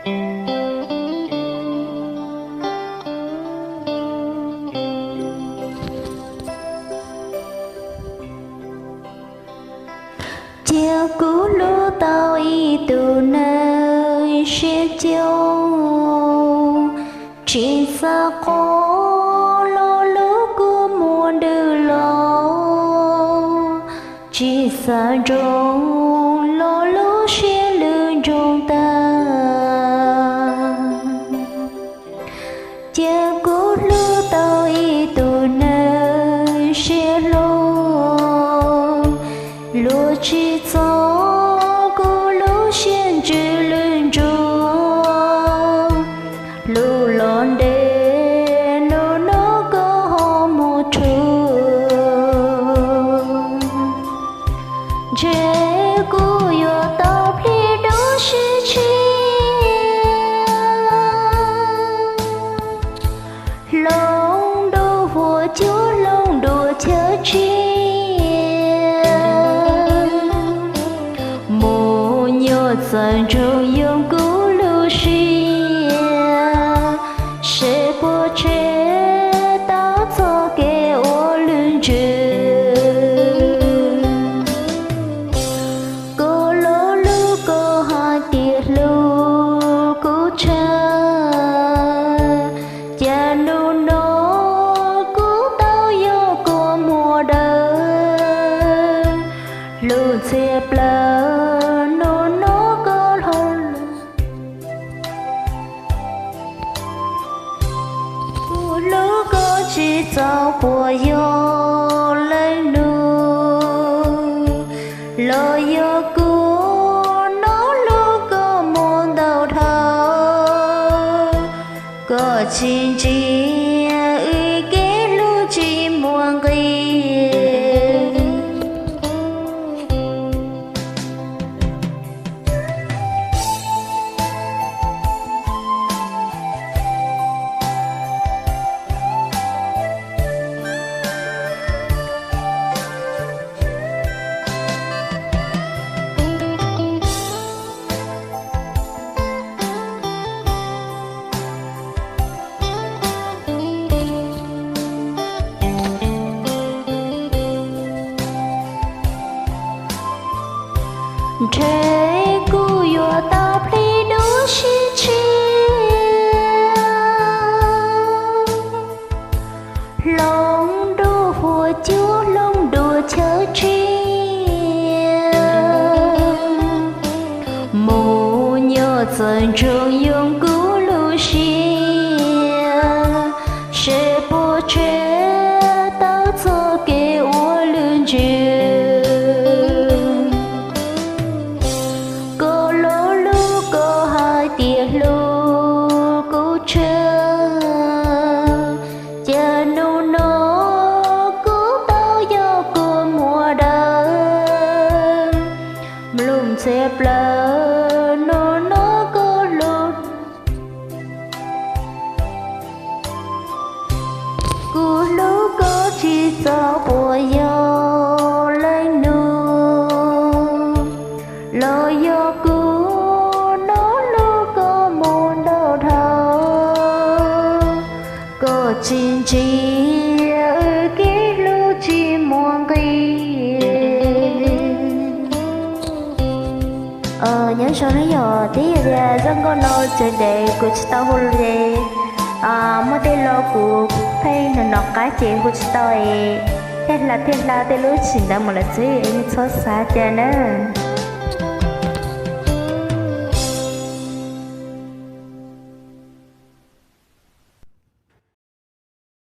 Cia kuv hlub tau ib tug neeg siab coob, tsis xav qhov lo lub kua muag dawb los, tsis xav nroo lo lub siab lwj ntsoog tag. Cia kuv hlub tau ib tug neeg siab hlob, luag tsis txog kuv lub siab ntsws lwj ntsuag. Hlub los ntev hnub no koj ho mus rhuav, ntshe kuv yuav tau plig dub sib tshiab. Hloov dua huab cua hloov dua chaw tsia, mus nyuam txawm ntsoog yoo kuv lub siab, seb puas tshem tau txoj kev ua lwj ntsws. Kuv lo lub koj hais tias hlub kuv tshaj, cas hnub no kuv tau yog kua muag dawb, lub txhia plaws hnub no koj hlob. Kuv hlub koj tsis txaus puas yog leej nus, los yog kuv hnub no hlub koj muaj ntau dhau, koj tsis ntsia wb kev hlub tsis muaj nqis. Ntshe kuv yuav tau plig dub sib tshiab, hloov dua huab cua hloov dua chaw tsia, mus nyuam txawm ntsoog yoo kuv lub siab, seb puas tshem tau txoj kev ua lwj ntsws. Koj lo lub koj hais tias hlub kuv tshaj, cas hnub no kuv tau yog kua muag dawb, lub txhia plaws hnub no koj hlub. Kuv hlub koj tsis txaus puas yog leej nus, los yog kuv hnub no hlub koj muaj ntau dhau, koj tsis ntsia wb kev hlub tsis muaj nqis. Nyob zoo na yom, twb yog tias zaj nkauj no tseem ntev kuv tsis tau hu li, muaj tej lo kuv pheej hnov hnov qab ces hu tsis tau es thiaj hla thiaj hla tej lub tsis ntawd mus lawm xwb, nej txhob xav cas nawb.